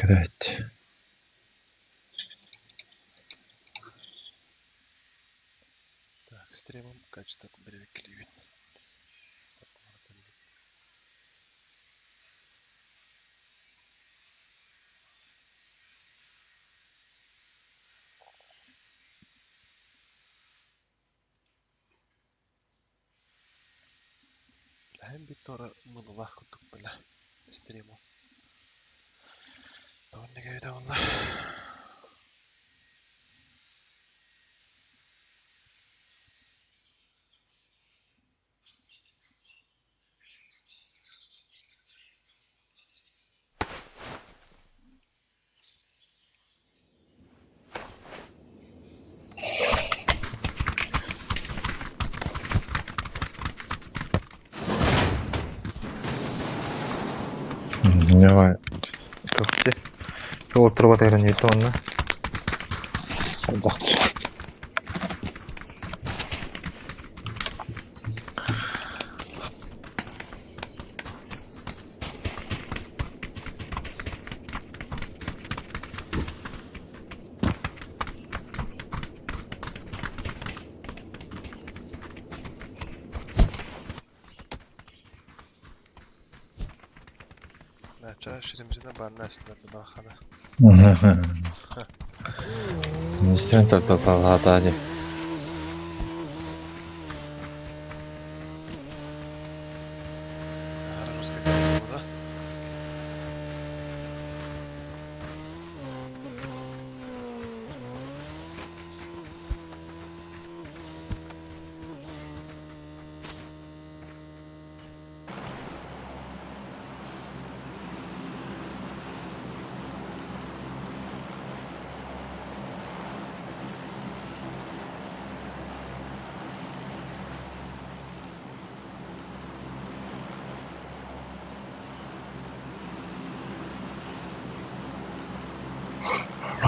Кэбээт. Так, стримом качество бэрэбиэркэлиибин. Лэһэн Виктора мылылаах курдук бэлэ стриму. Тоҕо эбитэ буолла? Давай. Көхте. Отурбат эрэнийді онно. Хайдах. Нача ширимжина барна астынарды барахана. Инструмент талаата Аһара русская да?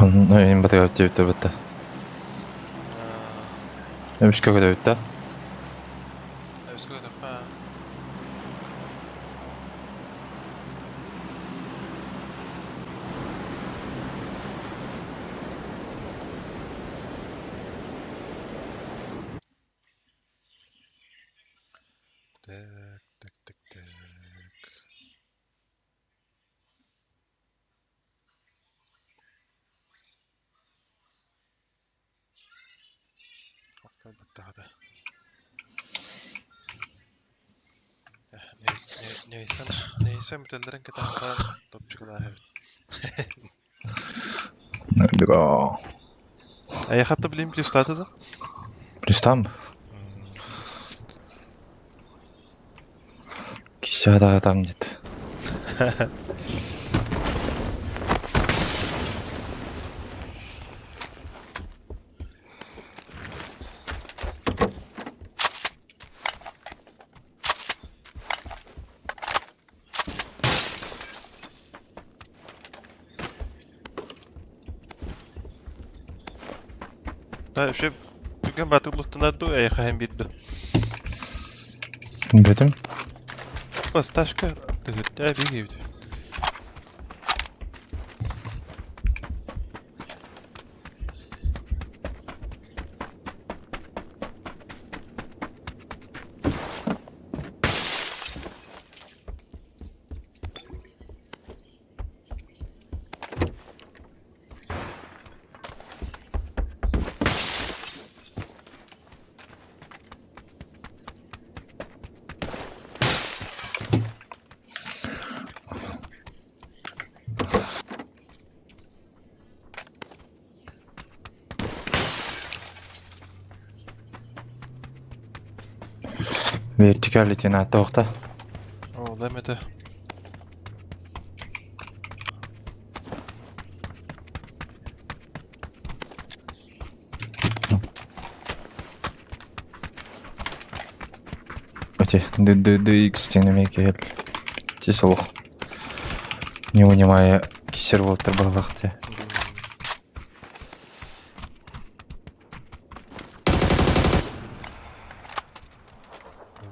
Эйин батыгар тиэбиттэ бытта. Эмискэ көтөбүттэ. Эмискэ көтөппө. Так, так, так, так. Охтон баттаҕата. Нейсан, нейсан бүтэллэрин кэтээн баран топчукалаах эбит. Да. Айахатта билим плюстаата да? Плюстам. Кисяда там нет. Да, вообще, бүгін батырлықтына ду аяха бирді. Бетим. Басташка, тыгытта бигейді. Vertikality тоқта. О, лемете. Эти Д Д Д X тенеме кел. Тесолох. Не унимая кисер болтыр баллахты.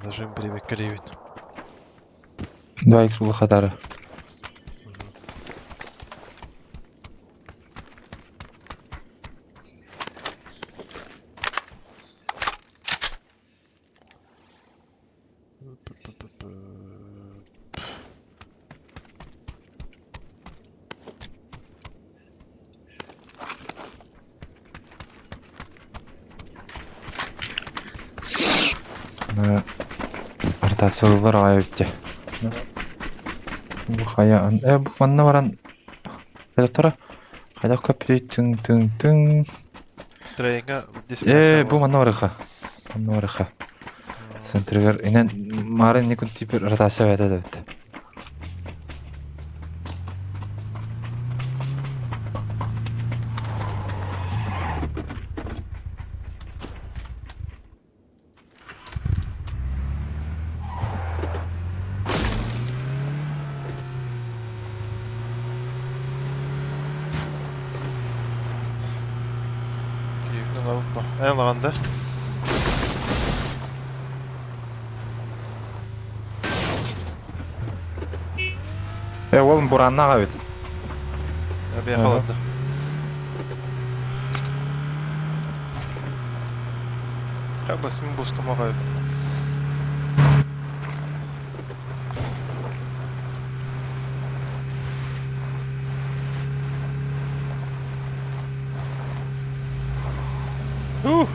Зажим привеккелейбит. 2X бұл қатары. Ротациялыыллар аҕай эбит дии. Бу хайа бу манна баран Доктора хайдах көппүтүй түҥ-түҥ-түҥ. Трейҥҥа Ээ диспансер бу манна барыахха. Манна барыахха. Центрыгар инэн маарын инникин тиипир ротация бэйэтэ да эбит. Эн ылаҕын да? Э уолум бураннаах эбит. Эбиэхэ олордо. Бас мин бустум аҕай. Ух!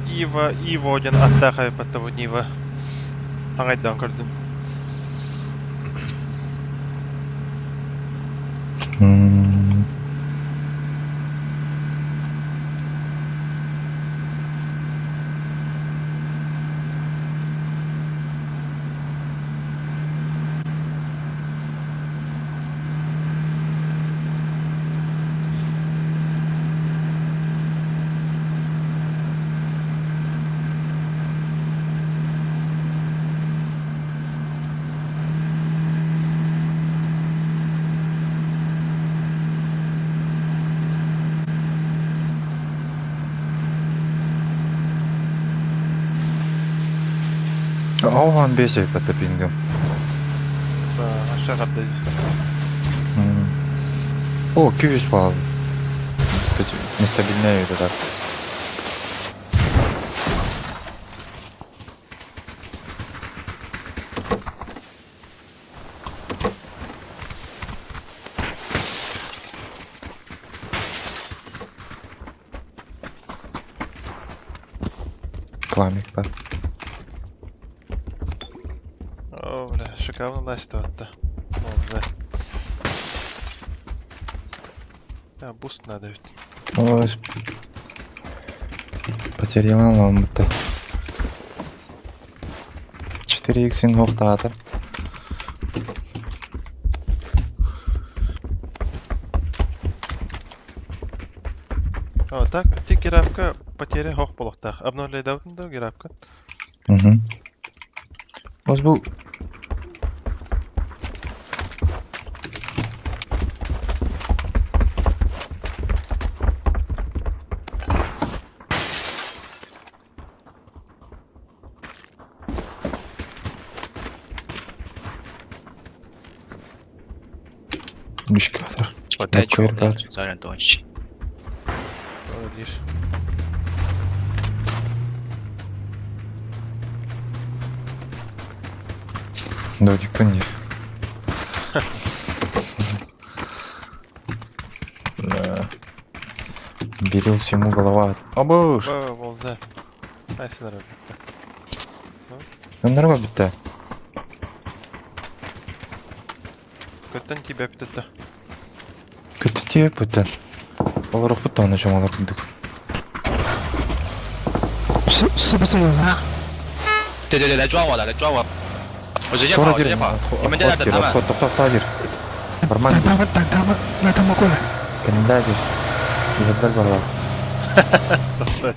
Ива, Иво диэн аттаах эбиппаттабын Ива. Таҥайдаан көрдүм. Оҕон бес эбит пингым. Aşağı katta. О, күүс баар. Нестабильная это так. Пламик бар. О, бля, шикарно Настя атта. Молодцы. А, буст надо ведь. Ой, потеряла лампу. 4x инвохтатор. А, так, ти гирапка потеря хох болохтах. Обновляй да гирапка. Угу. Ос бу Мишкатар. 我带球 Bakıyorum 了 ben.，找点东西。 Öyle. Додик панир. Да. Берил всему голова. Обуш! О, молодцы. Ай, синара. Норма битте. Көттен тебя питетті. Көттен тиеп бүттен. Олар оқыпты аны жамалар күндік. 是是不是有人啊？ 对对对，来抓我了，来抓我！我直接跑， Тура 直接 дер. 跑！你们在那等他们。 Тоқтақта дер. Барман 等 дер. 他们，等他们，让他们过来。 Кенде дер. Егеттер барлар. Тоқтат.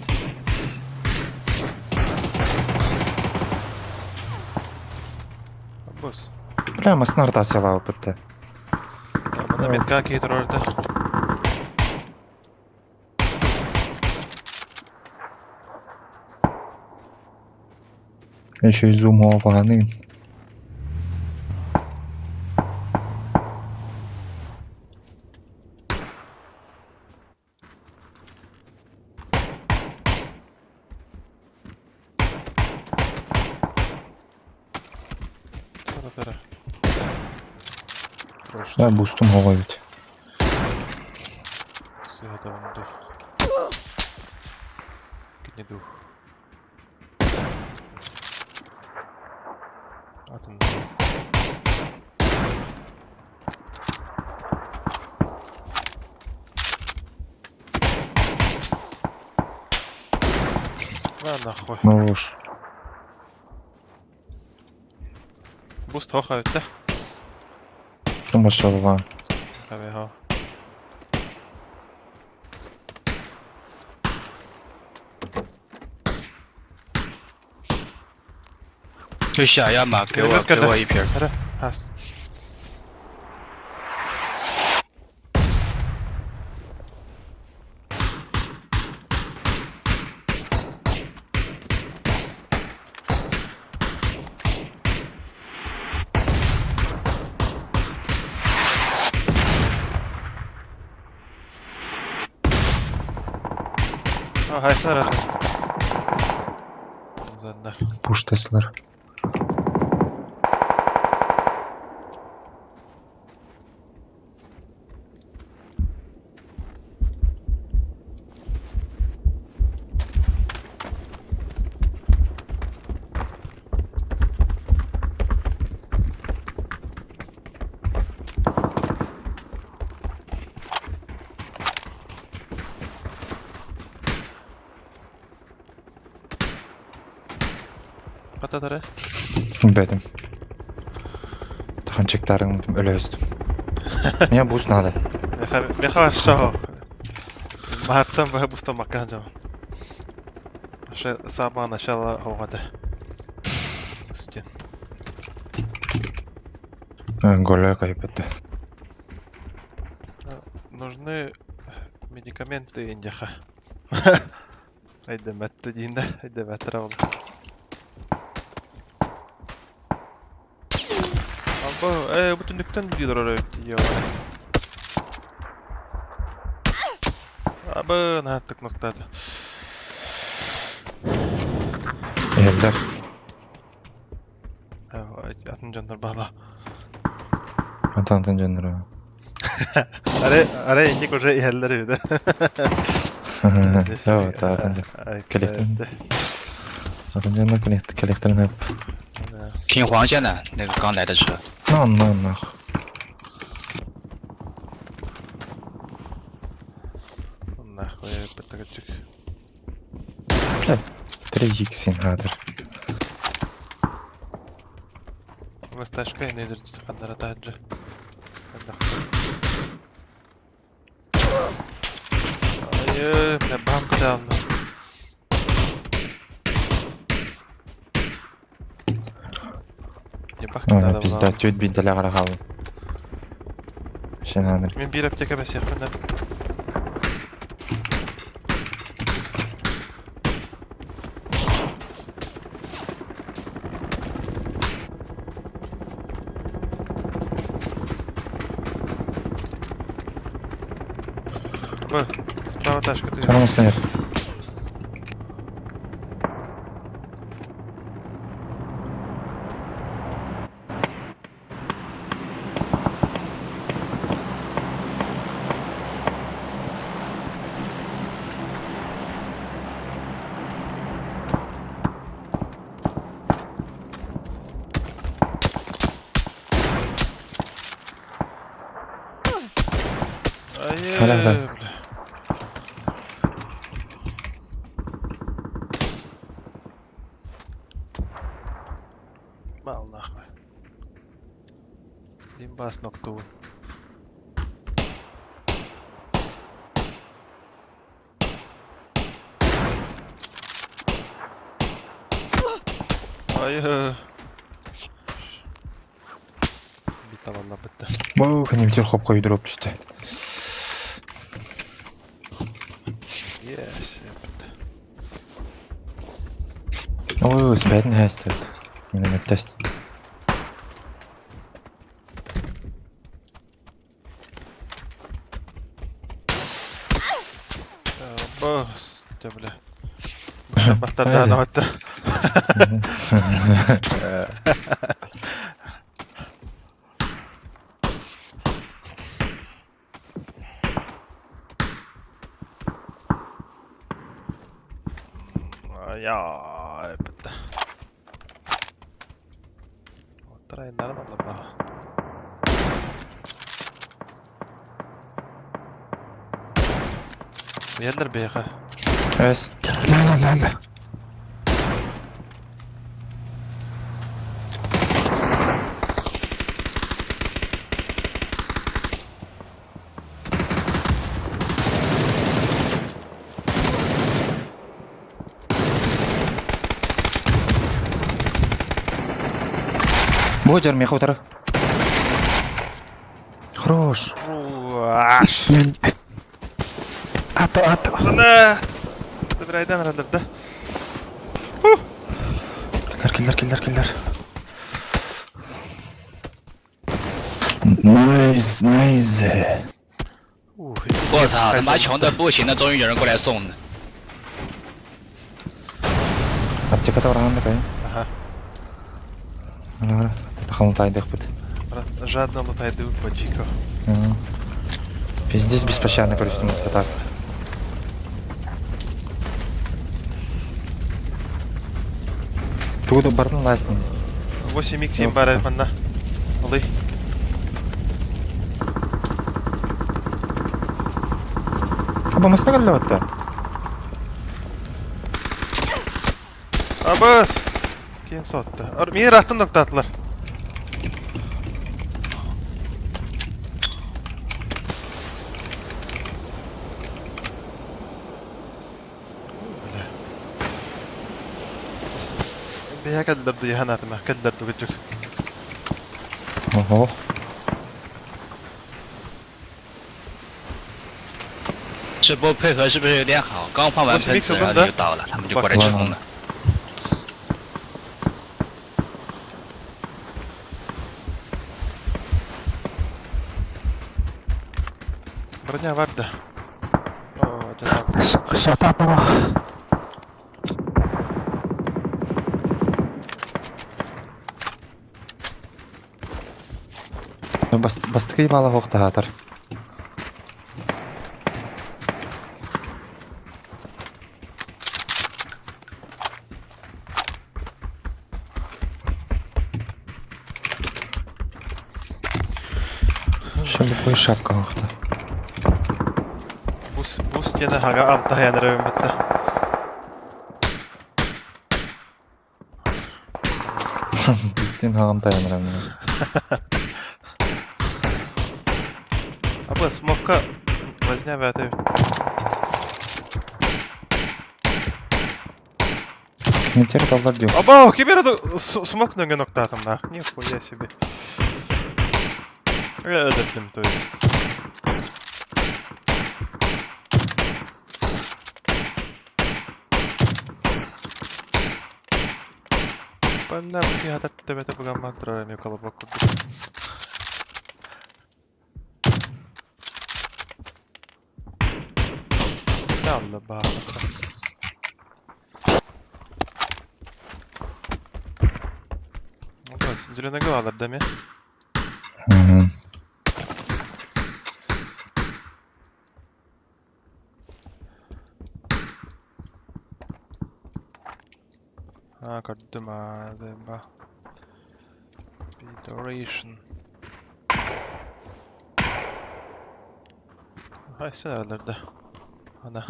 Бос. Бля, масына ротациялап бітті. Мына метка кейтер орды. Еще и зум оғанын. Тара тара. Да, бустум оға бит. Сыға табынды. дуу. Атын. На нахуй. Ну уж. Буст хоха өттө. Машалла. Хабе 就下压嘛，给我给我一瓶。 Хара. Хас. А, хайсар это. Заннар. Пуштасылар. Хата Бэтим. Таханчиктарын өлөстүм. Мне буст надо. Меха что? Мартан бу буста макан жам. Ше самого начала года. Стен. Голля кайпетте. Нужны медикаменты индиха. Айда динда, айда мәттер Абы, бүтүнлүктөн видеолор өттү Абы, наттык ноктады. Элдер. Атын жандар бала. Атын жандар. Аре, аре инник уже иһэллэр үдэ. Evet, атын Коллектор. Атын жандар коллекторын хеп. 挺黄线的，那个刚来的车。 На, на, нах. Нахуй, бытыгычык. Бля, 3x хадыр. Масташка недер саханнара таджа. Ай, бля, бамка давно. Не бахка А, пизда, тють бинделе карахал. Шенаныр. Мен бир аптека бәсек мен. Б, справа ташка ты. Карамаснер. Ай, Халя, халя. бля. Мал нахуй. Лимбас ноктуун. Ай, Бит алалла бітті. Бу, ханим хоп койдуруп түстү. Yes, бітті. Ой, спәтін хәстет. Миномет тест. Бос, бля. Бастардан өтті. Бытта. Оттор айаннарын алларбаҕа. Биһэллэр биһиэхэ. Эс. 来了来了， Бу дьэр миэхэ утары. Хорош. Руаш. 嗯，阿斗阿斗， Ана! Добрайдан арандырда. Кэллэр, кэллэр, кэллэр, кэллэр. Nice, nice. 我操，他妈穷的不行了，终于有人过来送了。 Аптеката бараҕан да кайын. Аха. Ана Тахалын тайдыхпыт. Жадно лутайды по дико. Пиздец беспощадный көрүстүм так. Тугу да бардын лайсын. 8 x 7 баар манна. Олый. Аба масна кэллэбэтта. Абас! Киин сотта. Ар мир аттын доктатлар. Бэйэ кэллэрду яханатыма, кэллэрду күдүк. Ого. 这波配合是不是有点好？刚放完喷子，然后就到了，他们就过来冲了。 Броня варда. О, дьэ, 小小大包， Бастыкы бала хоқтағатар. Шелепой шапка хоқта. Бус бус диэн хаga амтаһаянар бытта. Бустен хағам таяныр. Аба смокка возня бәте. Кіметтер талдар дeu. Аба, кибер смок нөнгө ноктатым да. Нихуя себе. Öldürdüm то есть. Бля, я тебе бугамматтыра эми колобок курдук. Алла баҕа. Зеленый голова даме. Мгм. А, көрдүм заеба. Duration. Хайсы араларда. Ана.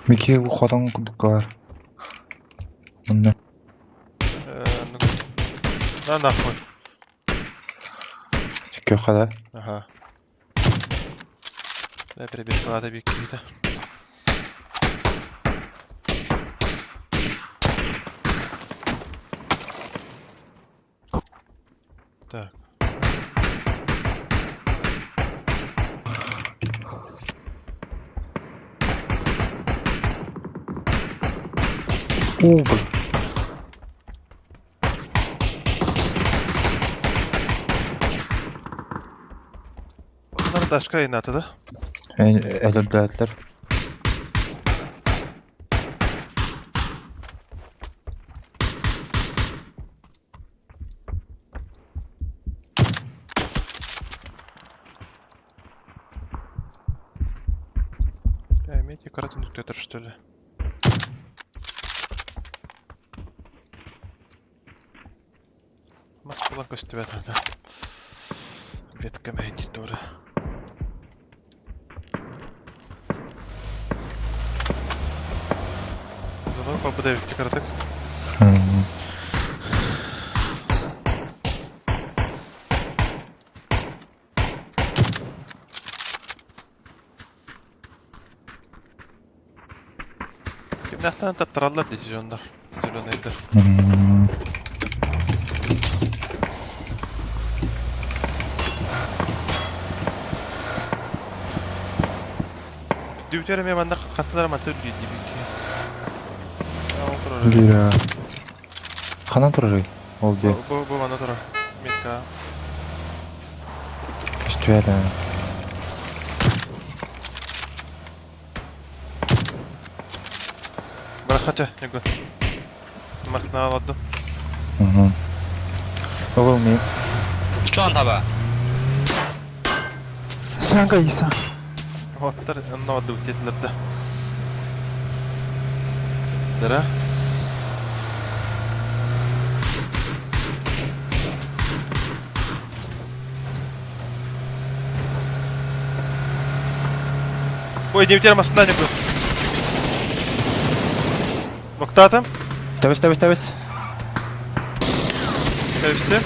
Микки бу хотон курдукка бар. Мында. На нахуй. Көхө да. Ага. Да, перебежала до какие-то. Так. О, блин. Bunlar дашка инаты да? Өлөрдөөтлөр. Эмиэ кыра түннүктэтэр что ли? Мас булан көстүбэт ата. Ветка мэһэйдиир туора. Донор колбуда эбитти кыратык. Кимнээхтэн таптараллар дии дьоннор, зеленыйдар. Дүбүтэр эмиэ манна хаттылар манта үрдүү диэбикки. Ол турар. Биир ханан турарый? Ол диэ. Бу манна турар. Метка. Көстүбэт ээ. Барахача, Ньургун. Массыынаҕа олордум. Угу. Ол мин. 撞他吧！三个以上。 Уоттар онно ордубут диэтилэр да. Дара. Ой, девятер массыына Ньургун. Боктаатым. Тэбис, тэбис, тэбис. Тэбистим.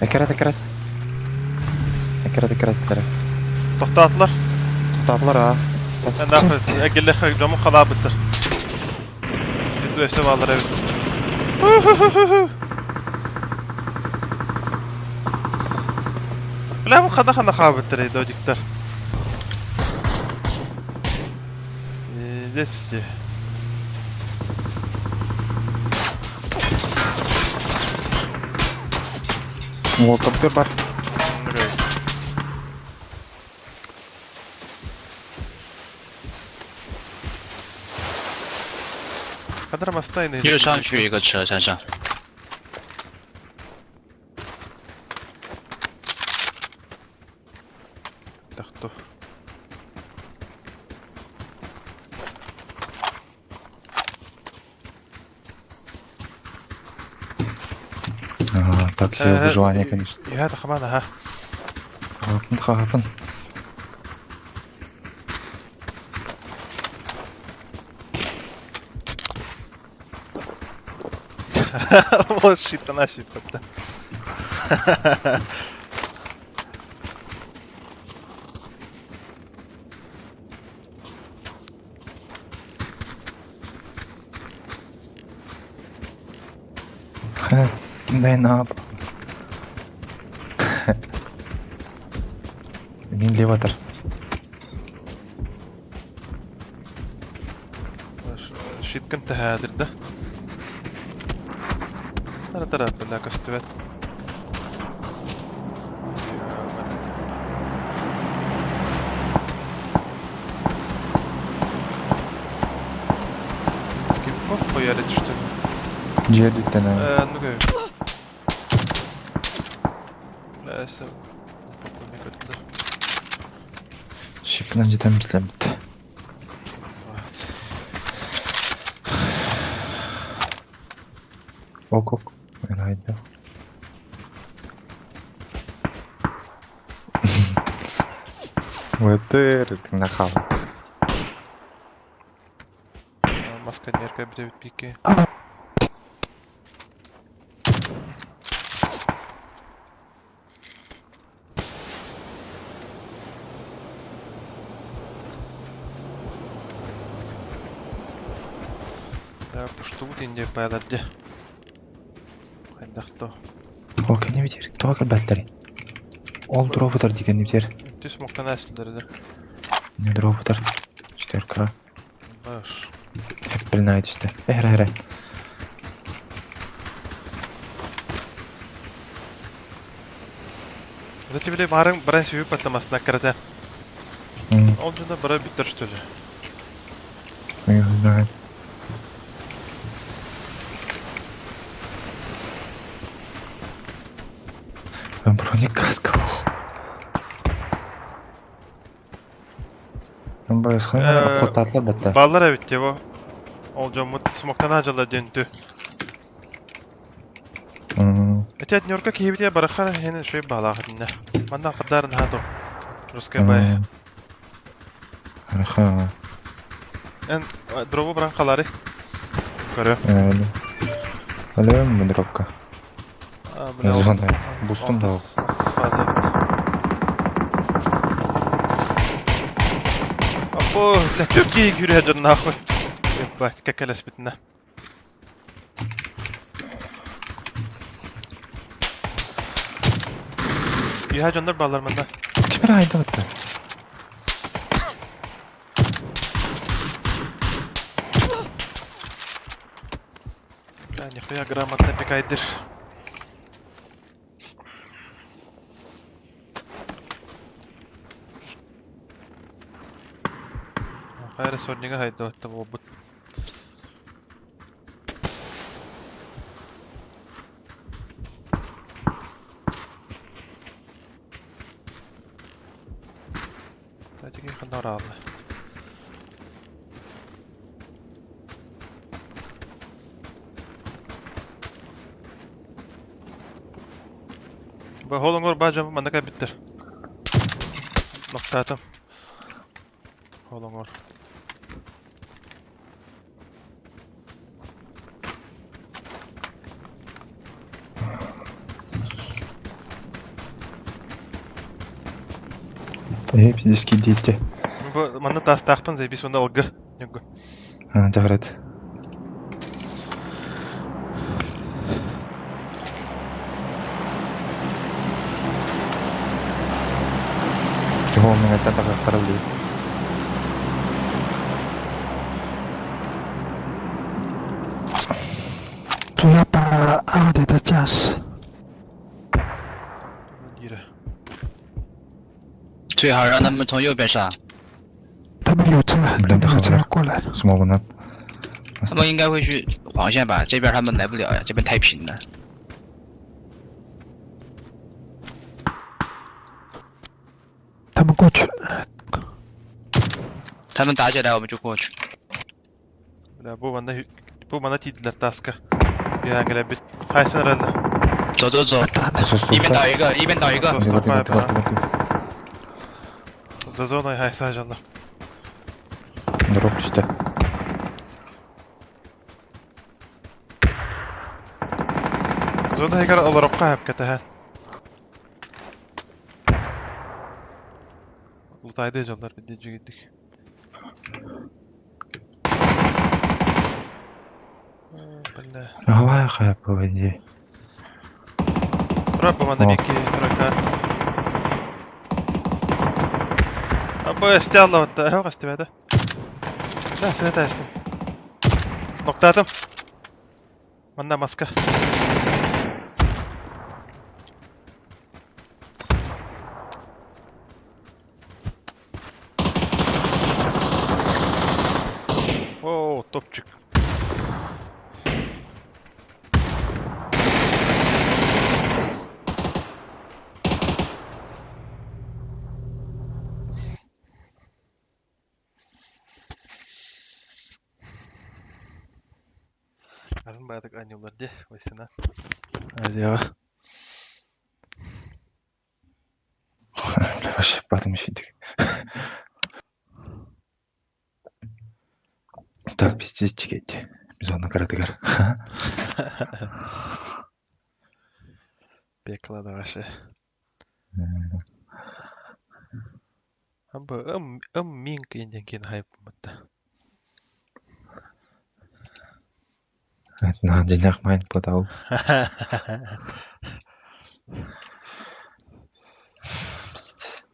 Эккирет, эккирет. Эккирет, эккирет, эрэ. Тохтоотулар. Тохтоотулар аа. Бас. Эн дьомун халаабыттар. Өссө бааллар эбит. Бля, бу хана-хана хаабыттар додиктар. Здесь. Уол компьютер бар. Хадра мастайны. 又上去一个车山上， Тахту. А, так себе выживание, конечно. Я хамана, ха. Хапын, хапын. Вот щит на щит тогда. Кимдайын ап. Мин леватор. Щиткын тэһээдирдэ. Тара-тара бля көстүбэт. Скипков хуярит, что ли? Дьиэ дүттэн Ну как. Бля, все. Шипынан жетемін бітті. Ок ок. Мен айда. Өтір, нахал. Маска нерка бітебіт пике. Да, пуштубут инде пайларде. Хайдахто. Ол кәне битер? Тоға кірбәтлері. Ол дроботар деген битер. Түс моктан әсілдерді. Не дроботар. Четверка. Баш. Hep bilin işte. Ehre ehre. Зачем били барың баран сүйіп паттамасына кірді. Ол жында бара биттер что ли? Не знаю. Бронекаска. Бу Хотатлар бата. Баллар эбит его. Ол дьоммут смоктана дьалла дьэнтү. Эти однерка киһибитигэр барахар иһин үчүгэй баалаах итиннэ. Манна хадаар наһаа туох. Русская бай. Аха. Эн дробу баран халаары. Көрө. Алло, дробка. Зона. Бустум да. Фаза. Апо, бля, түп кии күрүһэ дьон нахуй. Ебать, кэккэлэспитинэ. Үһэ дьоннор бааллар манна. Ким эрэ айда бытта. Да, нихуя грамотно пикайдыр. Хайра сорнига хайда отта буолбут. Тики ханна ораалла. Бу холонгор баажам манна биттер. Ноктаатым. Холонгор. Э, пиздец дети. Бу манна таастаахпын заебись онно ылгы. Ньугу. А, жахрат. Чего у меня тата как 主要把奥迪的驾驶。 Дире. 最好让他们从右边上，他们有车，他们有车过来。 Смогу 他们应该会去黄线吧？这边他们来不了呀，这边太平了。他们过去了。他们打起来，我们就过去。 Бля, бу манна бу манна тиийдилэр таска. Үһэҥҥэ бит. Хайсын эрэллэр. 走走走，一边倒一个，一边倒一个。 За зоной хайса дьоннор. Дроп түстэ. Зона хигар олорокка хэп кэтэһэн. Лутайды дьоннор бидди жүгүдүк. Бля. Давай хай поводи. Тура бу манна О. микки тройка. Абы эсти аллабатта, эһок эстибэтэ. Да, света эстим. Ноктаатым. Манна маска. О, топчик. Азын баадык анюлар де, вайсына. Азияға. Бля, вообще потом еще Так, пиздец, чекайте. Зона каратыгар. Пекло да ваше. Амбы ым ым минк инден кин хайп мытта. На денях майн подал. Пиздец.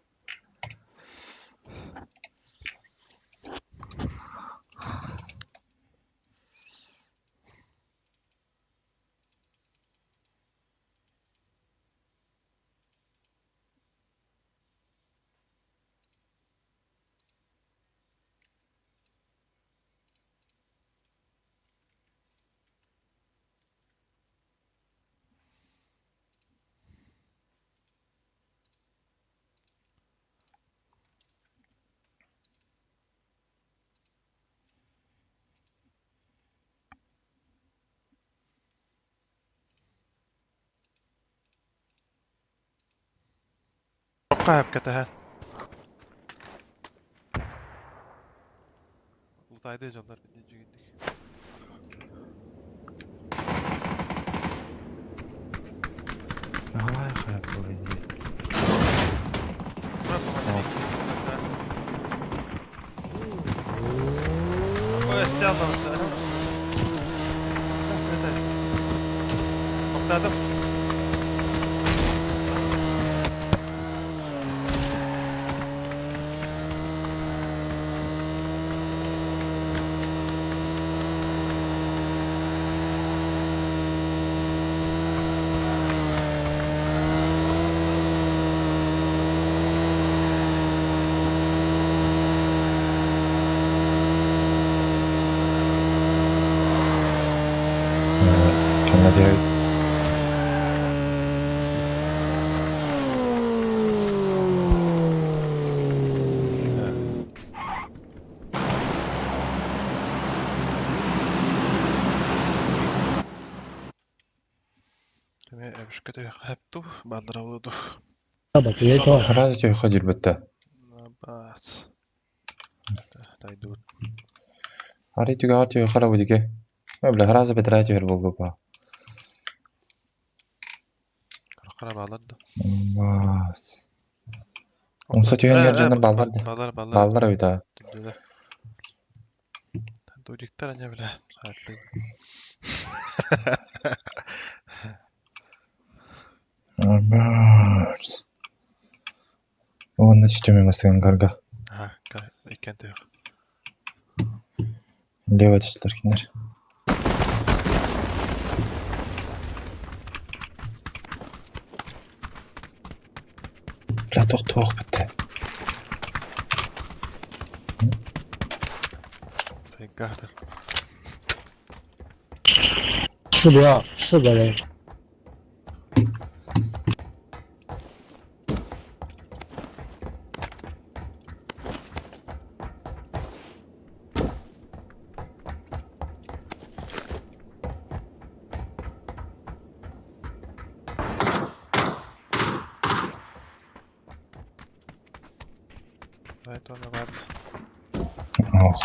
Туохха кэтэһэн. Лутайды дьоннор дьигинник. Давай хайа буолуй. Тоқтадым. Ханна түһэбит? Сразу тебе ходил бы-то. Арай түгэҕэр түһүөххэ эрэ бу диги. Бля, сразу бэтэрээ түһэр буоллу ба. Бас. Умса түһэн иһэр дьоннор бааллар да. Бааллар эбит аа. Бас. Уонна түстүм мастыган карга. Лево түстүлэр кинилэр. Бля, туох бүттэ. 四标四个人。 Ох.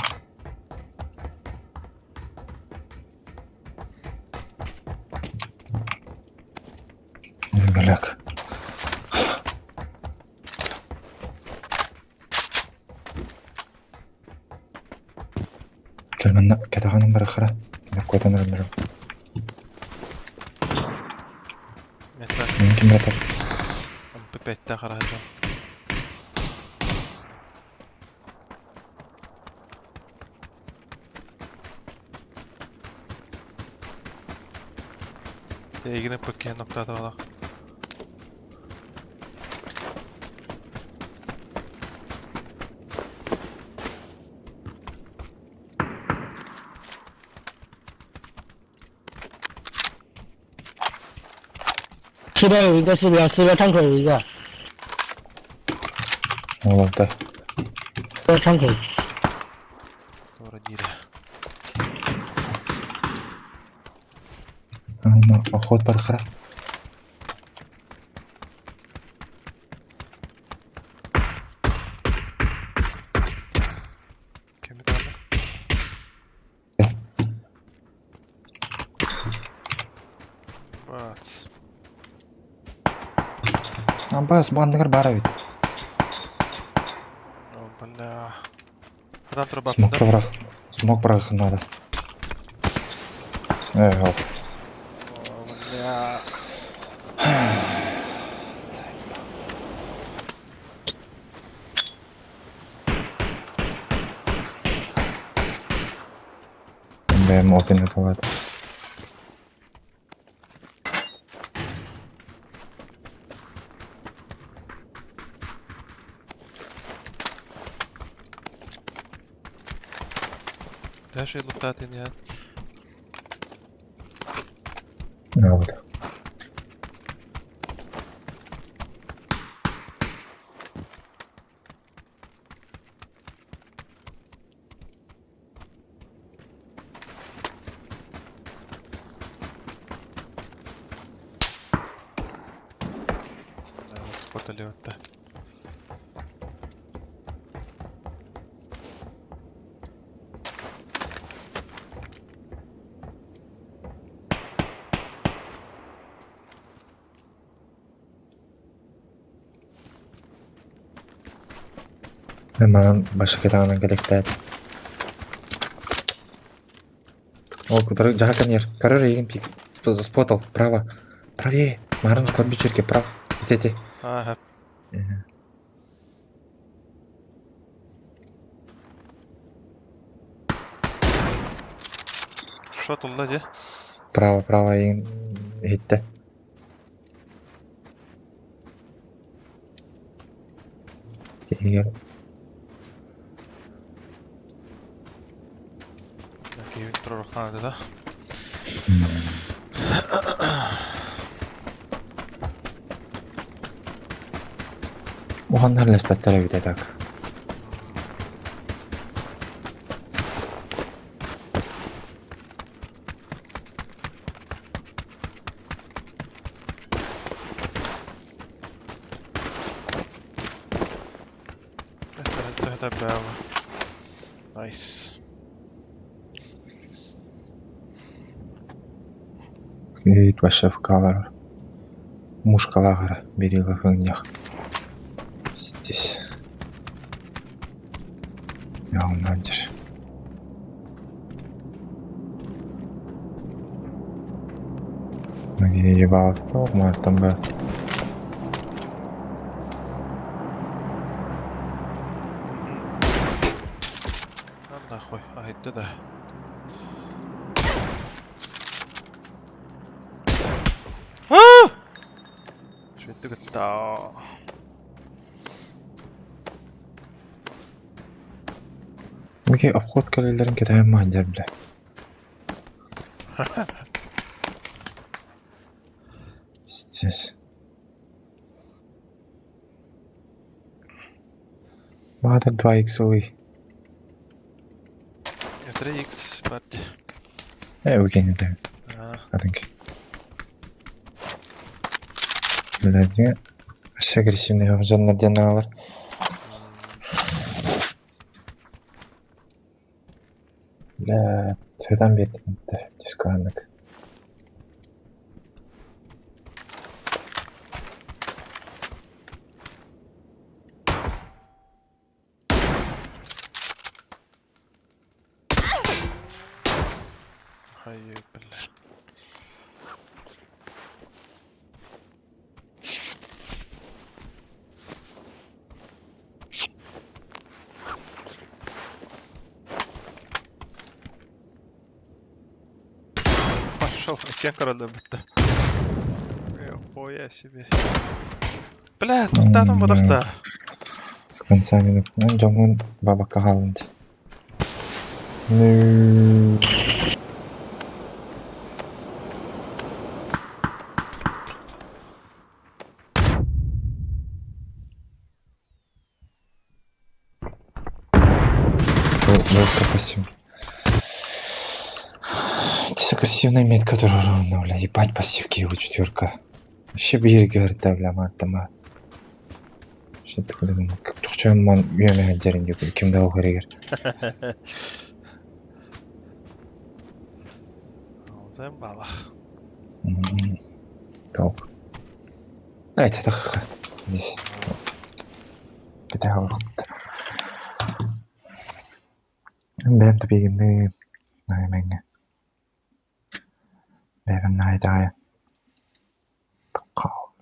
Голяк. Кэлмэнна кэтэҕинэн барахара. Куотан эрэннэрим. Ким братар? 这边有一个四标，四标窗口有一个。 Ол да. 这窗口。 Поход барахара. Бас, бу анныгар баар эбит. Смок бырах. Смок бырах надо. Эх, ох. Бэм опен это. Вот. Манан башкетаҕынан кэлэктээт. Ол кытары дьаһакан ер. Короче, эйигин пик. Спотал. Право. Правее. Марын көрбүчүрге прав. Ити ити. Ага. Что тулла дьэ? Право, право эйигин иһиттэ. Иһигэр Киһибин туруорухтаан да. Уһаннар лэспэттэр эбит так. Это браво. Найс. Үйт вашевкалар. Мушкалағара берила хыңнях. Здесь. Яунадер. Многие ебал. Ну, там бы. А нахуй, а это да. А! Что это? Микей обход кэлэллэрин кэтэһэн маһдьар бля. Пиздец. Маатар 2 иксылый. 3x барди. Выкинь это. Кадынки. Блядь, вообще агрессивный обзор дианалар. Бля, цветам бет дисканок. Ай, бля. Пошел, я король бітті. Хуя себе. Бля, тоқтадым бұдықта. С концами. Ну, жомун баба кагалынды. Ну. Легко пассив. Здесь агрессивная метка тоже ровно, бля. Ебать пассивки его четверка. Вообще бир говорит, да, бля, мат тама. Что ты думал? Чохчон ман үйеме хаджарин деп ким да ухаригер. Алзен балах. Топ. Давайте, так. Здесь. Кете Бэм тупигинны. Наймэнгэ. Бэм найдая. Таккау.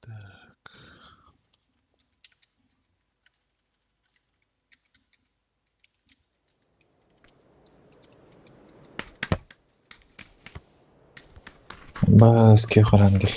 Так. Бас кехарангел.